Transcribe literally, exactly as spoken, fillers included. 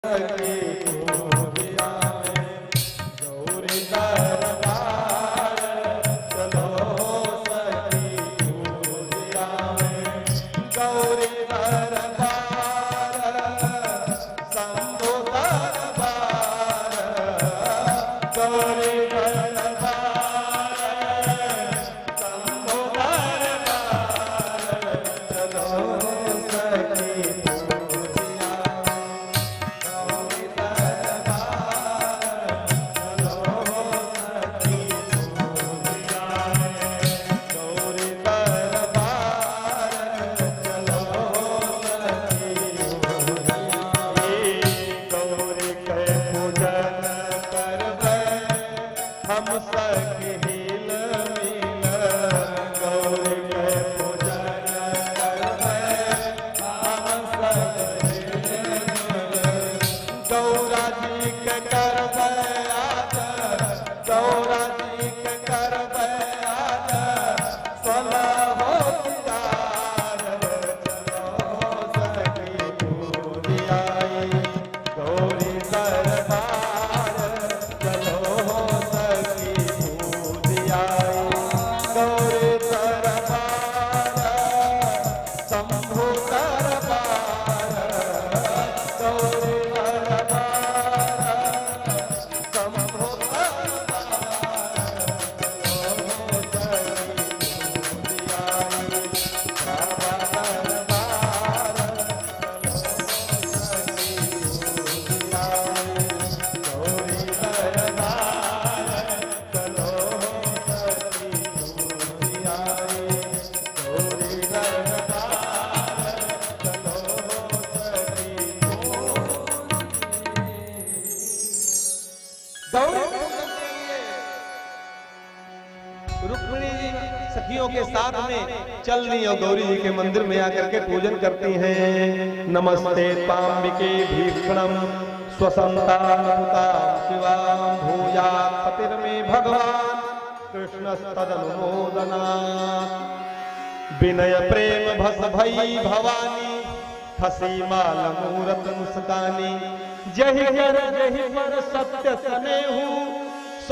सखी पूजिया में गौरी दरबार, चलो सखी पूजिया में गौरी दरबार, शंभु दरबार, गौरी दरबार। हम सखी हिल मिल गौरी के पूजन करबै, हम सखी हिल मिल गौरा जी के करबै आज, गौरा जी के करबै आज, सोलहो सिंगार, चलो सखी पूजिया आई। गौरी दरबार चलो सखी पूजिया आई। गौरी दरबार शंभु दरबार, गौरी दरबार शंभु दरबार, चलो सखी पूजिया आई। बाबा दरबार गौरी पूजन के लिए रुक्मिणी जी सखियों के साथ में चल दी और गौरी जी के मंदिर में आकर के पूजन करती हैं। नमस्ते त्वाम्बिके भीक्ष्णम स्वसंतान सुताम शिवाम भूयात् पतिर्मे भगवान कृष्णस्तदनुमोदनात्। विनय प्रेम भस भई भवानी खसी माल मूरत मुस्कानी। जहि कर जहि पर सत्य सनेहू